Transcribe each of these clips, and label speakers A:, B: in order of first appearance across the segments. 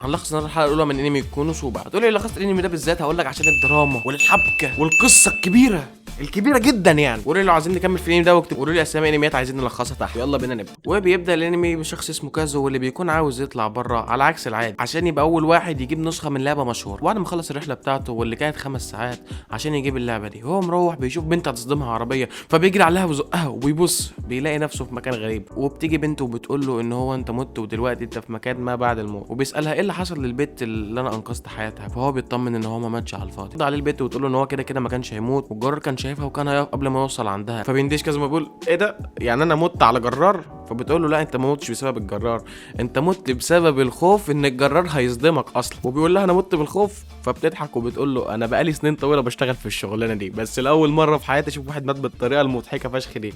A: هنلخص النهارده الحلقة الاولى من انمي كونوسوبا. هتقولي ليه لخصت الانمي ده بالذات؟ هقول لك عشان الدراما والحبكه والقصه الكبيرة الكبيرة جدا يعني. قولوا لي لو عايزين نكمل في الانمي ده، واكتبوا قولوا لي اسامي انميات عايزين نلخصها تحت. يلا بينا نبدا. وبيبدا الانمي بشخص اسمه كازو، واللي بيكون عاوز يطلع بره على عكس العادة عشان يبقى اول واحد يجيب نسخه من لعبه مشهورة. وبعد ما خلص الرحلة بتاعته واللي كانت 5 ساعات عشان يجيب اللعبة دي، هو مروح بيشوف بنت هتصدمها عربية، فبيجري عليها ويزقها وبيبص بيلاقي نفسه في مكان غريب. وبتيجي بنته وبتقول له ان هو انت مت ودلوقتي انت في مكان ما بعد الموت، وبيسالها ايه اللي حصل للبت اللي انا انقذت حياتها، فهو بيطمن ان هو ما ماتش على الفاضي. عليه البت وتقول له ان هو كده كده ما كانش هيموت، والجرار كان شايفها وكان هيقف قبل ما يوصل عندها. فبيندش كذا ما بيقول ايه ده، يعني انا مت على جرار؟ فبتقول له لا انت ما متش بسبب الجرار، انت مت بسبب الخوف ان الجرار هيصدمك اصلا. وبيقول لها انا مت بالخوف، فبتضحك وبتقول له انا بقالي سنين طويلة بشتغل في الشغلانة دي، بس لاول مرة في حياتي اشوف واحد مات بالطريقة المضحكة فشخ دي.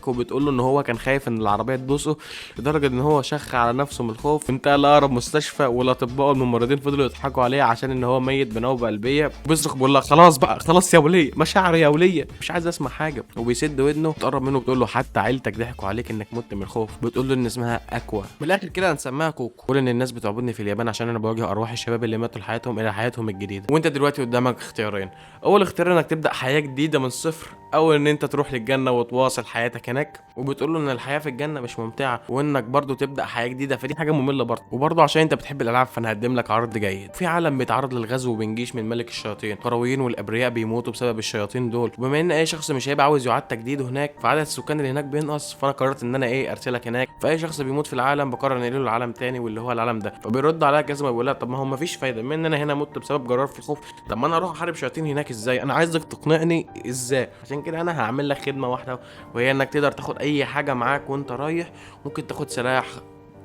A: وبتقول له ان هو كان خايف ان العربية تدوسه لدرجة ان هو شخ على نفسه من الخوف، انتقل لاقرب مستشفى، والاطباء والممرضين فضلوا يضحكوا عليه عشان ان هو ميت بنوبه قلبية. بيصرخ بيقول لها خلاص بقى، خلاص يا وليه، مشاعري يا وليه، مش عايز اسمع حاجة. وبيسد ودنه، تقرب منه بتقول له حتى عيلتك ضحكوا عليك انك مت من الخوف. بتقول له ان اسمها اكوا، من الاخر كده هنسميها كوكو. بتقول ان الناس بتعبدني في اليابان عشان انا بواجه ارواح الشباب اللي ماتوا لحياتهم الى حياتهم الجديدة. وانت دلوقتي قدامك اختيارين، اول اختيار انك تبدا حياة جديدة من الصفر، او ان انت تروح للجنة وتواصل حياتك هناك. وبتقول له ان الحياة في الجنة مش ممتعة، وانك برضو تبدا حياة جديدة فدي حاجة مملة برضو، وبرضو عشان انت بتحب الالعاب فانا هقدم لك عرض جيد. في عالم بيتعرض للغزو بين جيش من ملك الشياطين، القرويين والابرياء بيموتوا بسبب الشياطين دول، وبما ان اي شخص مش هيبقى عاوز يعاد تجديده هناك فعدد السكان اللي هناك بينقص، فانا قررت ان انا ايه ارسلك هناك. فاي شخص بيموت في العالم بقرر انقله لعالم تاني واللي هو العالم ده. فبيرد عليها كذا بيقول لها طب ما هو مفيش فايده بما ان انا هنا مت بسبب جرار في الخوف، طب ما انا اروح احارب شياطين هناك ازاي؟ انا عايزك تقنعني ازاي. عشان كده انا هعمل لك خدمة واحدة، وهي انك تقدر تاخد اي حاجة معاك وانت رايح، ممكن تاخد سلاح،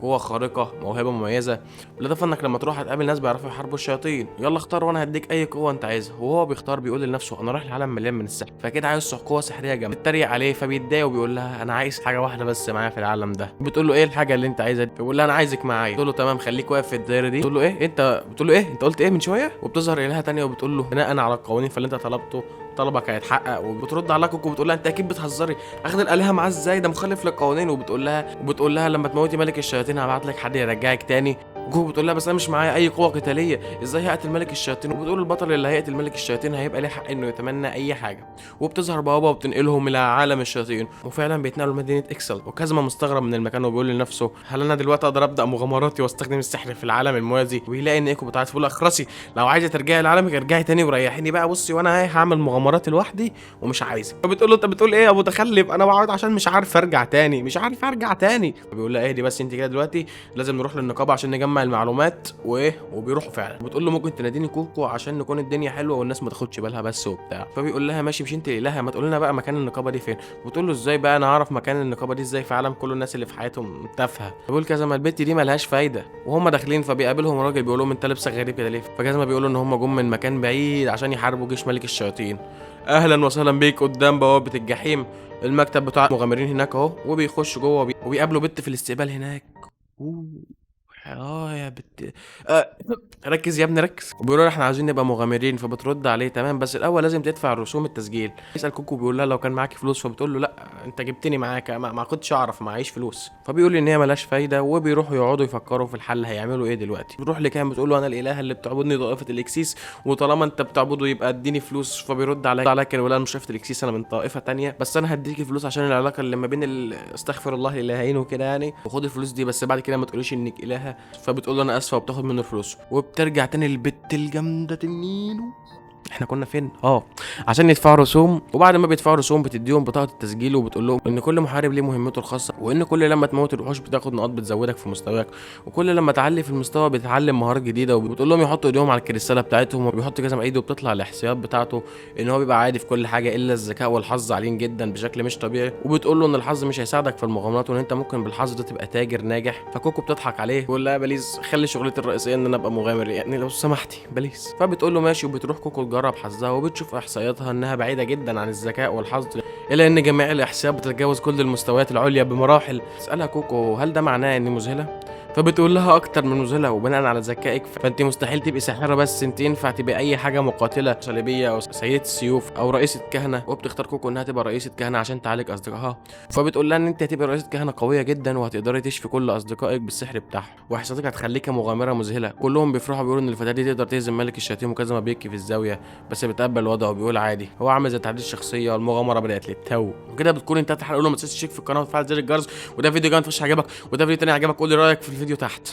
A: قوة خارقة، موهبة مميزة، بالاضافة انك لما تروح هتقابل ناس بيعرفوا يحاربوا الشياطين. يلا اختار وانا هديك اي قوة انت عايزها. وهو بيختار بيقول لنفسه انا رايح لعالم مليان من السحر، فكده عايز قوة سحرية جامدة. بتتريق عليه فبيتضايق وبيقول لها انا عايز حاجة واحدة بس معايا في العالم ده. بتقول له ايه الحاجة اللي انت عايزها دي؟ بيقول لها انا عايزك معايا. تقول له تمام خليك واقف في الدايرة دي. تقول له ايه انت بتقول له ايه انت قلت ايه من شوية؟ وبتظهر الهه تانية وبتقول له بناء على القوانين فاللي انت طلبته طلبك هيتحقق. وبترد على كوكو وبتقول لها انت اكيد بتهزري، اخد الالهة معاه ازاي؟ ده مخالف للقوانين. وبتقول لها لما تموتي ملك الشياطين هبعت لك حد يرجعك تاني. كوكو بتقول لها بس انا مش معايا اي قوة قتالية، ازاي هقتل ملك الشياطين؟ وبتقول البطل اللي هيقتل ملك الشياطين هيبقى ليه حق انه يتمنى اي حاجة. وبتظهر بوابه وبتنقلهم الى عالم الشياطين، وفعلا بيتنقلوا لمدينة اكسل. وكازما مستغرب من المكان وبيقول لنفسه هل انا دلوقتي اقدر ابدا مغامراتي واستخدم السحر في العالم الموازي؟ ويلاقي ان ايكو بتعيط فبيقول لها اخرسي، لو عايزه ترجعي لعالمك ارجعي تاني وريحيني بقى، بصي وانا هعمل مغامراتي لوحدي ومش عايزك. فبتقول له انت بتقول ايه يا ابو تخلف، انا بقعد عشان مش عارف ارجع تاني، مش عارف ارجع تاني. فبيقول لها اهدي بس انت كده دلوقتي لازم نروح للنقابه عشان نجمع المعلومات وايه. وبيروحوا فعلا. بتقول له ممكن تناديني كوكو عشان نكون الدنيا حلوة والناس ما تاخدش بالها بس وبتاع. فبيقول لها ماشي مش انت الهه، ما تقول لنا بقى مكان النقابة دي فين. بتقول له ازاي بقى انا اعرف مكان النقابة دي ازاي في عالم كل الناس اللي في حياتهم تافهة. بيقول كذا ما البت دي ملهاش فايده. وهم داخلين فبيقابلهم راجل بيقول لهم انت لبسك غريب كده ليه؟ فكذا بيقولوا ان هم جم من مكان بعيد عشان يحاربوا جيش ملك الشياطين. اهلا وسهلا بيك قدام بوابه الجحيم، المكتب بتاع المغامرين هناك اهو. وبيخش جوه وبيقابلوا بنت في الاستقبال هناك. اه يا بت ركز يا ابني ركز. وبيقولوا احنا عاوزين نبقى مغامرين. فبترد عليه تمام بس الاول لازم تدفع رسوم التسجيل. يسال كوكو بيقول لها لو كان معاكي فلوس، فبتقول له لا انت جبتني معاك، ما كنتش اعرف معيش فلوس. فبيقول ان هي ملهاش فايده، وبيروحوا يقعدوا يفكروا في الحل هيعملوا ايه دلوقتي. بتروح لكام بتقول له انا الاله اللي بتعبدني طائفة الاكسيس، وطالما انت بتعبده يبقى اديني فلوس. فبيرد عليها كان ولا انا مش شفت الاكسيس، انا من طائفة تانية، بس انا هديكي فلوس عشان العلاقة اللي ما بين استغفر الله الالهين وكده يعني، وخد الفلوس دي بس بعد كده ما تقوليش انك الهه. فبتقول له انا اسفه وبتاخد منه الفلوس. وبترجع تاني للبت الجامدة تنينو. احنا كنا فين؟ عشان يدفعوا رسوم. وبعد ما بيدفعوا رسوم بتديهم بطاقة التسجيل، وبتقول لهم ان كل محارب ليه مهمته الخاصة، وان كل لما تموت الوحوش بتاخد نقاط بتزودك في مستواك، وكل لما تعلي في المستوى بتتعلم مهارات جديدة. وبتقول لهم يحطوا ايديهم على الكريستاله بتاعتهم، وبيحط كذا ايده وبتطلع الاحصائيات بتاعته ان هو بيبقى عادي في كل حاجة الا الذكاء والحظ عاليين جدا بشكل مش طبيعي. وبتقول له ان الحظ مش هيساعدك في المغامرات، وان انت ممكن بالحظ ده تبقى تاجر ناجح. فكوكو بتضحك عليه بيقول لها please خلي شغلتي الرئيسية ان انا ابقى مغامر يعني لو سمحتي please. فبتقول له ماشي. وبتروح كوكو تجرب حظها، وبتشوف احصائياتها انها بعيدة جدا عن الذكاء والحظ، الا ان جميع الاحصائيات بتتجاوز كل المستويات العليا بمراحل. تسالها كوكو هل ده معناه اني مذهلة؟ فبتقول لها اكتر من مذهلة، وبناء على ذكائك فانت مستحيل تبقي ساحرة، بس انت ينفع تبقي اي حاجة مقاتله صليبيه او سيده السيوف او رئيسه كهنة. وبتختار كوكو انها تبقى رئيسه كهنة عشان تعالج اصدقائها. فبتقول لها ان انت هتبقي رئيسه كهنة قوية جدا وهتقدري تشفي كل اصدقائك بالسحر بتاعهم، وحصتك هتخليك مغامرة مذهلة. كلهم بيفرحوا بيقولوا ان الفتاة دي تقدر تهزم ملك الشياطين وكذا، ما بيبكي في الزاوية بس بيتقبل وضعه وبيقول عادي، هو عامل زي تعديل الشخصية والمغامره بدات للتو. وكده بتكون انتهت الحلقة الاولى. ما تنساش تشترك في القناة وتفعل زر الجرس. وده فيديو جامد فشخ عجبك، وده فيديو تاني عجبك، قول لي رايك في الفيديو تحت.